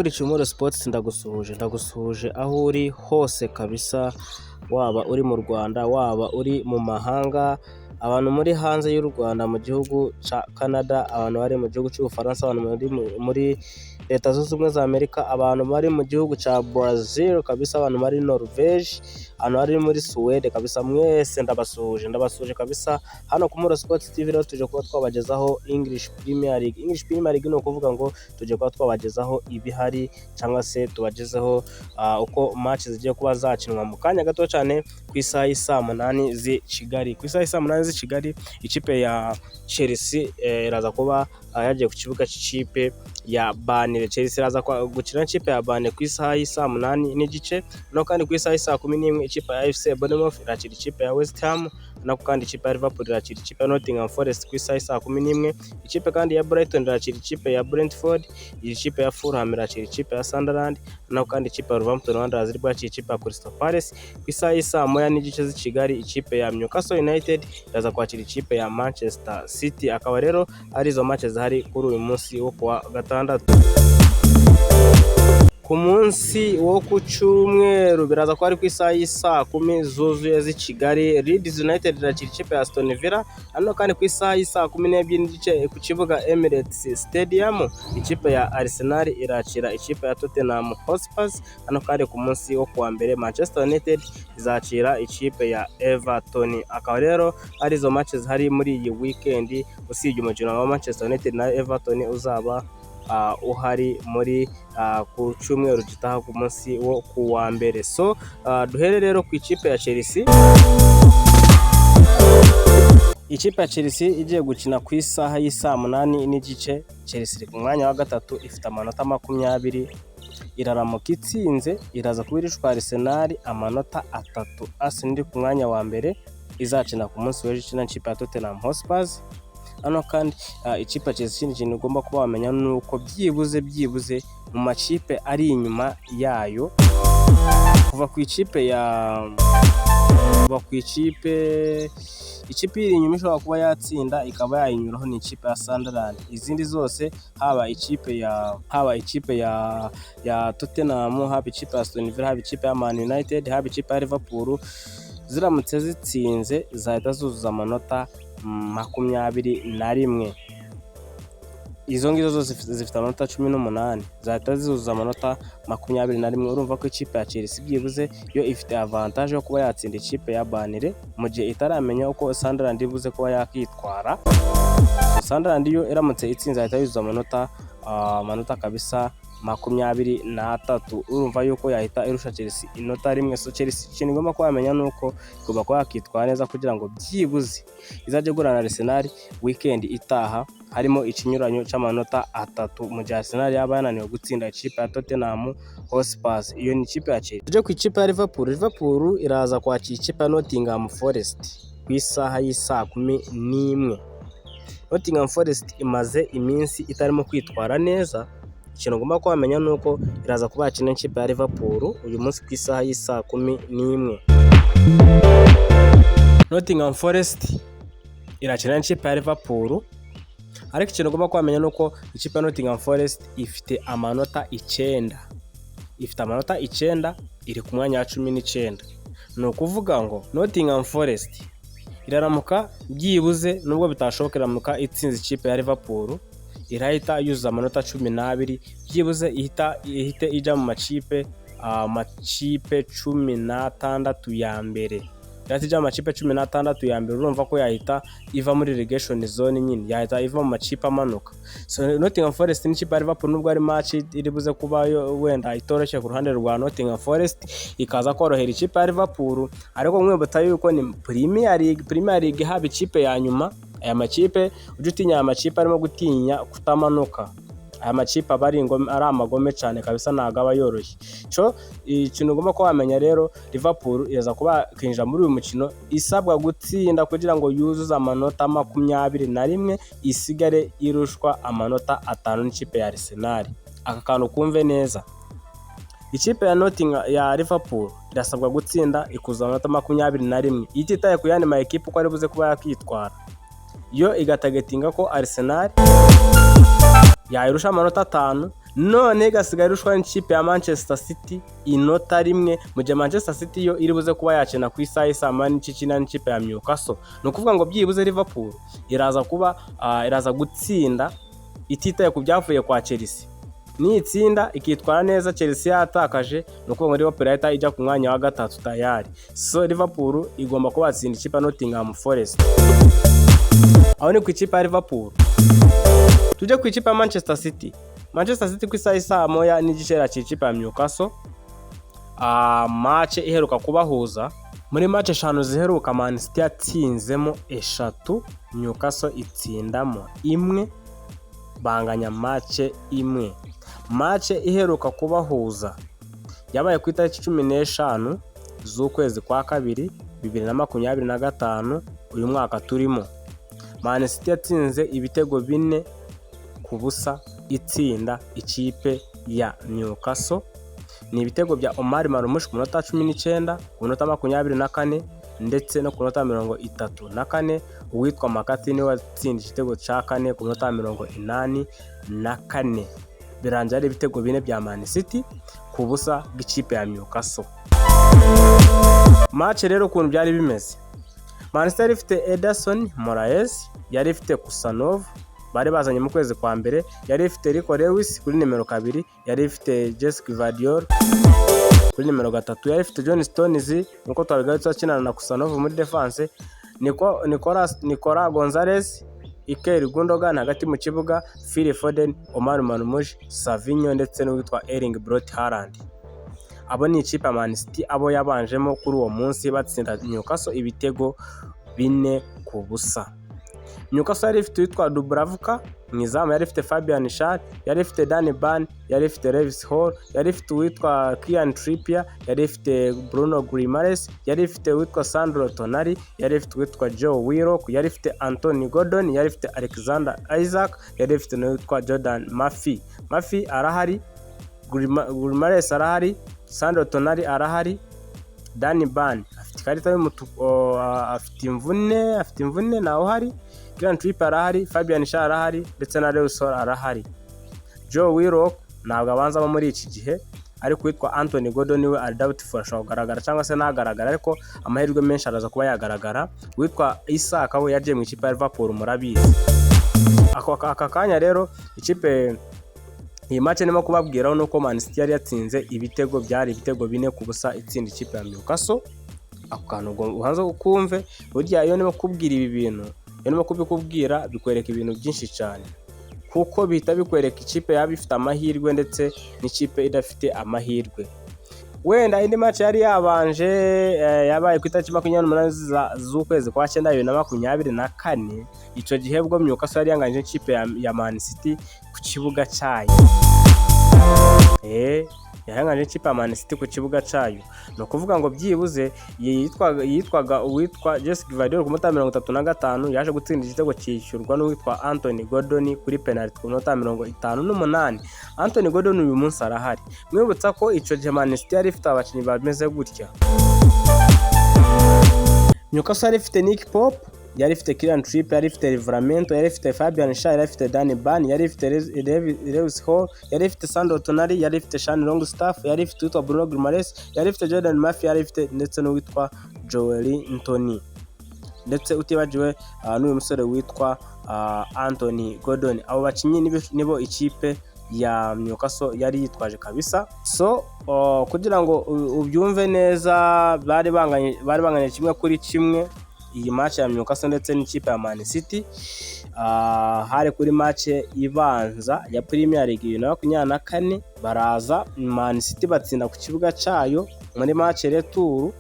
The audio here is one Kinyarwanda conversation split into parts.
Ukurikiye Umuro Sports, ndagusuhuje, ndagusuhuje aho uri hose kabisa, waba uri mu Rwanda, waba uri mu mahanga, abantu muri hanze y'u Rwanda mu gihugu cya Canada, abantu bari mu gihugu cy'Ubufaransa, abantu bari muri Leta Zunze Ubumwe za Amerika, abantu bari mu gihugu cya Brazil kabisa, abantu bari Norvege, abantu bari muri Suwede kabisa, mwese ndabasuhuje, ndabasuhuje kabisa. Hano ku Muro Sports TV rero tuje kuba twabagezaho English Premier League. English Premier League ni ukuvuga ngo tuje kuba twabagezaho ibihari cyangwa se tubagezeho uko match zigiye kuba zakinwa mu kanya gato cyane ku isaha y'isaa 8 z'i Kigali. Ku isaha y'isaa 8 z'i Kigali, ikipe ya Chelsea iraza kuba yagiye ku kibuga cy'ikipe ya Burnley. Chelsea iraza gukina n'ikipe ya Burnley ku isaha y'isaa 8:30. No kandi ku isaha y'isaa 11, ikipe ya AFC Bournemouth irakira ikipe ya West Ham. Nako kandi ikipe ya Liverpool irakira ikipe ya Nottingham Forest ku isaha y'isaa 11. Ikipe kandi ya Brighton irakira ikipe ya Brentford, ikipe ya Fulham irakira ikipe ya Sunderland. Nako kandi ikipe ya Wolverhampton Wanderers iri bwakira ikipe ya Crystal Palace. Ku isaha y'isaa 1:30 z'i Kigali, ikipe ya Newcastle United iraza kwakira ikipe ya Manchester City. Akaba rero ari izo match zihari kuri uyu munsi wo kuwa gatandatu. Ku munsi wo ku cyumweru biraza kuba ari ku isaha y'isaa 10 zuzuye z'i Kigali, Leeds United irakira ikipe ya Aston Villa. Hano kandi ku isaha y'isaa 12:30 ku kibuga Emirates Stadium, ikipe ya Arsenal irakira ikipe ya Tottenham Hotspur. Hano kandi ku munsi wo kuwa mbere, Manchester United izakira ikipe ya Everton. Akaba rero ari izo match zihari muri iyi weekend, usibye umukino wa Manchester United na Everton uzaba uhari muri ku cyumweru gitaha ku munsi wo ku wa mbere. So duhere rero ku ikipe ya Chelsea. Ikipe ya Chelsea igiye gukina ku isaha y'isaa 8:30. Chelsea iri ku mwanya wa gatatu, ifite amanota 20. Iraramuka itsinze, iraza kuba irushwa Arsenal amanota 3. Arsenal iri ku mwanya wa mbere izakina ku munsi w'ejo ikina n'ikipe ya Tottenham Hotspur. Hano kandi ikipe ya Chelsea, ikindi kintu ugomba kuba wamenya ni uko byibuze mu makipe ari inyuma yayo, kuva ku ikipe, ikipe iri inyuma ishobora kuba yatsinda ikaba yayinyuraho ni ikipe ya Sunderland. Izindi zose, haba ikipe ya Tottenham, haba ikipe ya Aston Villa, haba ikipe ya Man United, haba ikipe ya Liverpool, ziramutse zitsinze zahita zuzuza amanota 21. Izo ngizo zose zifite amanota 18, zahita zuzuza amanota 21. Urumva ko ikipe ya Chelsea byibuze yo ifite avantage yo kuba yatsinda ikipe ya Burnley mu gihe itaramenya uko Sunderland ibuze kuba yakitwara. Sunderland yo iramutse itsinze yahita yuzuza amanota kabisa 23. Urumva yuko yahita irusha Chelsea inota rimwe. So Chelsea, ikintu igomba kuba yamenya ni uko igomba kuba yakitwara neza kugira ngo byibuze izajye guhura na Arsenal weekend itaha harimo ikinyuranyo cy'amanota 3, mu gihe Arsenal yaba yananiwe gutsinda ikipe ya Tottenham Hotspur. Iyo ni ikipe ya Chelsea. Tujye ku ikipe ya Liverpool. Liverpool iraza kwakira ikipe ya Nottingham Forest ku isaha y'isaa 11. Nottingham Forest imaze iminsi itarimo kwitwara neza. Ikintu ugomba kuba wamenya ni uko iraza kuba yakina n'ikipe ya Liverpool uyu munsi ku isaha y'isaa 11. Nottingham Forest irakina n'ikipe ya Liverpool, ariko ikintu ugomba kuba wamenya ni uko ikipe ya Nottingham Forest ifite amanota 9, ifite amanota 9, iri ku mwanya wa 19. Ni ukuvuga ngo Nottingham Forest iraramuka byibuze, nubwo bitashoboka, iramuka itsinze ikipe ya Liverpool, irahita yuzuza amanota 12, byibuze ihite ijya mu makipe 16 ya mbere. Irahita ijya mu makipe 16 ya mbere. Urumva ko yahita iva muri relegation zone nyine, yahita iva mu makipe amanuka. So Nottingham Forest n'ikipe ya Liverpool, nubwo ari match iri buze kuba yo wenda itoroshye ku ruhande rwa Nottingham Forest, ikaza korohera ikipe ya Liverpool, ariko mwibutsa yuko ni Premier League. Premier League haba ikipe ya nyuma, aya makipe ujye utinya, aya makipe arimo gutinya kutamanuka, aya makipe aba ari amagome cyane kabisa, ntabwo aba yoroshye. Cyo ikintu ugomba kuba wamenya rero, Liverpool iraza kuba kwinjira muri uyu mukino isabwa gutsinda kugira ngo yuzuze amanota 21, isigare irushwa amanota 5 n'ikipe ya Arsenal. Aka kantu kumve neza: ikipe ya Nottingham ya Liverpool irasabwa gutsinda ikuzuza amanota 21, ititaye ku yandi ma ekipe uko ari buze kuba yakitwara, yo igatargetinga ko Arsenal yayirusha amanota 5. None igasigaye irushwa n'ikipe ya Manchester City inota rimwe, mu gihe Manchester City yo iri buze kuba yakina ku isaha y'i saa 1 n'igice ikina n'ikipe ya Newcastle. Ni ukuvuga ngo byibuze Liverpool iraza kuba iraza gutsinda ititaye ku byavuye kwa Chelsea. Nitsinda ikitwara neza, Chelsea yatakaje, ni ukuvuga ngo Liverpool irahita ijya ku mwanya wa gatatu tayari. So Liverpool igomba kuba yatsinda ikipe ya Nottingham Forest. Aho ni ku ikipe ya Liverpool. Tujye ku ikipe ya Manchester City. Manchester City ku isaha y'i saa 1:30 irakira ikipe ya Newcastle. Match iheruka kubahuza, muri match eshanu ziheruka, Man City yatsinzemo eshatu, Newcastle itsindamo imwe, banganya match imwe. Match iheruka kubahuza yabaye ku itariki 15 z'ukwezi kwa kabiri 2025, uyu mwaka turimo. Man City yatsinze ibitego 4-0, itsinda ikipe ya Newcastle. Ni ibitego bya Omar Marmoush ku munota 19, ku munota 24 ndetse no ku munota 34. Uwitwa McCarthy niwe watsinze igitego cya kane ku munota 84. Birangira ari ibitego 4 bya Man City ku busa bw'ikipe ya Newcastle. Match rero ukuntu byari bimeze, Man City yari ifite Ederson Moraes, yari ifite Khusanov bari bazanye mu kwezi kwa mbere, yari ifite Rico Lewis kuri nimero 2, yari ifite Josko Gvardiol kuri nimero 3, yari ifite John Stones nkuko twabigarutse akinana na Khusanov muri defense, Nicolas Gonzalez, Ilkay Gundogan hagati mu kibuga, Phil Foden, Omar Marmoush, Savinho ndetse n'uwitwa Erling Braut Haaland. Abo ni ikipe ya Man City, abo yabanjemo kuri uwo munsi batsinda Newcastle ibitego 4-0. Newcastle yari ifite uwitwa Dubravka mu izamu, yari ifite Fabian Schär, yari ifite Dan Burn, yari ifite Lewis Hall, yari ifite uwitwa Kieran Trippier, yari ifite Bruno Guimaraes, yari ifite uwitwa Sandro Tonali, yari ifite uwitwa Joe Willock, yari ifite Anthony Gordon, yari ifite Alexander Isak, yari ifite n'uwitwa Jordan Murphy. Murphy arahari, Guimaraes arahari, Sandro Tonali arahari, Dan Burn afite ikarita y'umutuku, afite imvune ntawe uhari, Kieran Trippier arahari, Fabian Schär arahari ndetse na Lewis Hall arahari. Joe Willock ntabwo abanzamo muri iki gihe, ariko uwitwa Anthony Gordon we ari doubtful, ashobora kugaragara cyangwa se ntagaragara, ariko amahirwe menshi araza kuba yagaragara. Uwitwa Isak we yagiye mu ikipe ya Liverpool, murabizi. Aka kanya rero ikipe, iyi match ndimo kubabwiraho nuko Man City yari yatsinze ibitego, byari ibitego 4-0, itsinda ikipe ya Newcastle. Ako kantu ubwo ubanza ukumve. Burya iyo ndimo kubwira ibi bintu, iyo ndimo kubikubwira, bikwereka ibintu byinshi cyane, kuko bihita bikwereka ikipe yaba ifite amahirwe ndetse n'ikipe idafite amahirwe. Wenda indi match yari yabanje yabaye ku itariki 28 z'ukwezi kwa cyenda 2024. Icyo gihe bwo Newcastle yari yanganyije ikipe ya Man City ku kibuga cyayo. Yahanganye n'ikipe ya Man City ku kibuga cyayo. Ni ukuvuga ngo byibuze yitwaga uwitwa Josko Gvardiol ku munota 35 yaje gutsinda igitego cyishyurwa n'uwitwa Anthony Gordon kuri penalty ku minota 58. Anthony Gordon uyu munsi arahari. Mwibutsa ko icyo gihe Man City yari ifite abakinnyi bameze gutya: Newcastle yari ifite Nick Pope, yari ifite Kieran Trippier, yari ifite Livramento, yari ifite Fabian Schär, yari ifite Dan Burn, yari ifite Lewis Hall, yari ifite Sandro Tonali, yari ifite Sean Longstaff, yari ifite uwitwa Bruno Guimaraes, yari ifite Jordan Murphy, yari ifite ndetse n'uwitwa Joelinton, ndetse utibagiwe n'uyu musore witwa Anthony Gordon. Abo bakinnyi nibo ikipe ya Newcastle yari yitwaje kabisa. So kugira ngo ubyumve neza, bari banganye 1-1 iyi match ya Newcastle ndetse n'ikipe ya Man City. Hari kuri match ibanza ya Premier League 2024. Baraza Man City batsinda ku kibuga cyayo muri match retour.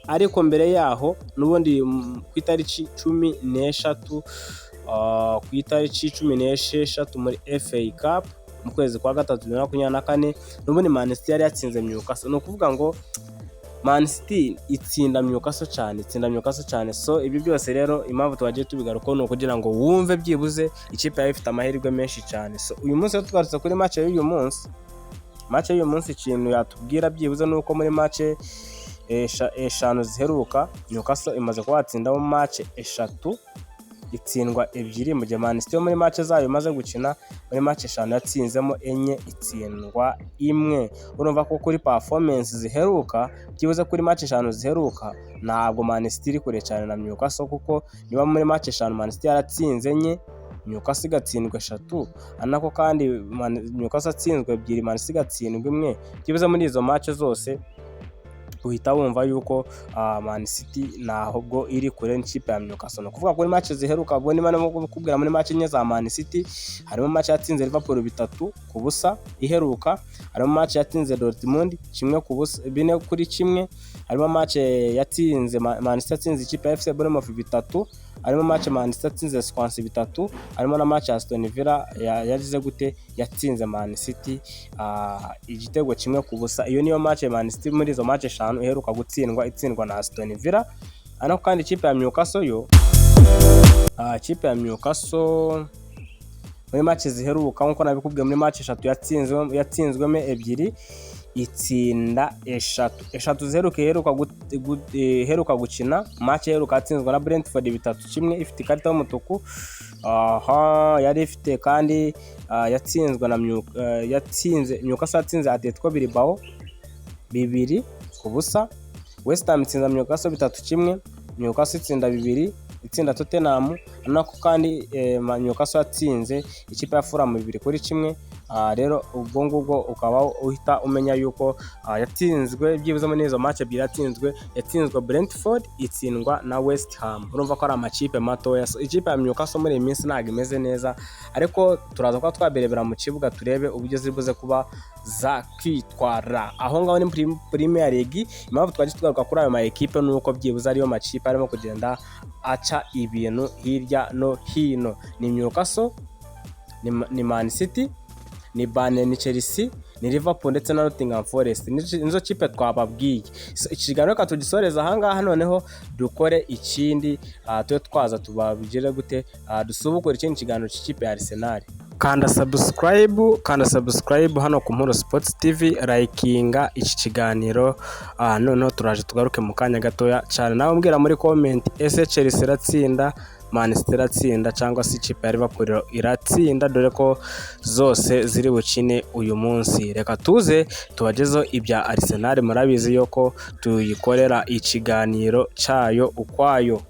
Ariko mbere yaho n'ubundi ku itariki 13, ku itariki 16 muri FA Cup mu kwezi kwa gatatu 2024, n'ubundi Man City yari yatsinze Newcastle. Ni ukuvuga ngo Man City itsinda Newcastle cyane, itsinda Newcastle cyane. So ibyo byose rero impamvu twagiye tubigarukaho ni ukugira ngo wumve byibuze ikipe yawe ifite amahirwe menshi cyane. So uyu munsi rero tugarutse kuri match y'uyu munsi. Match y'uyu munsi, ikintu yatubwira byibuze ni uko muri match eshanu ziheruka, Newcastle imaze kuba yatsindamo match eshatu. itsindwa 2, mu gihe Man City yo muri match zayo imaze gukina, muri match 5 yatsinzemo 4, itsindwa 1. Urumva ko kuri performance ziheruka, byibuze kuri match 5 ziheruka, ntabwo Man City iri kure cyane na Newcastle, kuko niba muri match 5 Man City yaratsinze 4, Newcastle igatsindwa 3, ari nako kandi Newcastle atsinzwe 2, Man City igatsindwa 1, byibuze muri izo match zose uhita wumva yuko Man City ntabwo iri kure n'ikipe ya Newcastle. Ni ukuvuga kuri match ziheruka, ubwo niba no kukubwira muri match 4 za Man City, harimo match yatsinze Liverpool 3-0 iheruka, harimo match yatsinze Dortmund 1-0, 4-1, harimo match yatsinze Man City yatsinze ikipe ya FC Bournemouth 3, harimo match Man City yatsinze Swansea 3, harimo na match ya Aston Villa yagize gute, yatsinze Man City igitego 1-0. Iyo niyo match Man City muri izo match 5 iheruka gutsindwa, itsindwa na Aston Villa. Ariko kandi ikipe ya Newcastle yo, ikipe ya Newcastle muri match ziheruka, nkuko nabikubwiye, muri match 3 yatsinzwemo 2, itsinda 3. 3 ziheruka, iheruka gukina, match iheruka yatsinzwe na Brentford 3-1 ifite ikarita y'umutuku. Aha yari ifite kandi, yatsinzwe na yatsinze Newcastle yatsinze Atletico Bilbao 2-0, West Ham itsinda Newcastle 3-1, Newcastle itsinda 2 itsinda Tottenham, nako kandi Newcastle yatsinze ikipe ya Fulham 2-1. Rero ubwo ngubwo ukaba uhita umenya yuko yatsinzwe byibuze muri izo match 2 yatsinzwe Brentford, itsindwa na West Ham. Urumva ko ari amakipe matoya. So, ikipe ya Newcastle muri iyi minsi ntabwo imeze neza, ariko turaza kuba twabirebera mu kibuga turebe uburyo ziri kuba zakwitwara aho ngaho. Ni Premier League. Impamvu twaje tugaruka kuri ayo ma ekipe ni uko byibuze ariyo makipe arimo kugenda aca ibintu hirya no hino: ni Newcastle, ni Man City, ni Burnley, ni Chelsea, ni Liverpool ndetse na Nottingham Forest. Nizo kipe twababwiye. So, iki kiganiro reka tugisoreze ahangaha, noneho dukore ikindi, tube twaza tubabigire gute, dusubukure ikindi kiganiro cy'ikipe ya Arsenal. Kanda subscribe, kanda subscribe hano ku Nkuru Sports TV, likinga iki kiganiro. Noneho turaje tugaruke mu kanya gatoya cyane. Nawe mbwira muri comment: ese Chelsea iratsinda, Man City iratsinda, cyangwa se ikipe ya Liverpool iratsinda? Dore ko zose ziri bukine uyu munsi. Reka tuze tubagezeho ibya Arsenal, murabizi yuko tuyikorera ikiganiro cyayo ukwayo.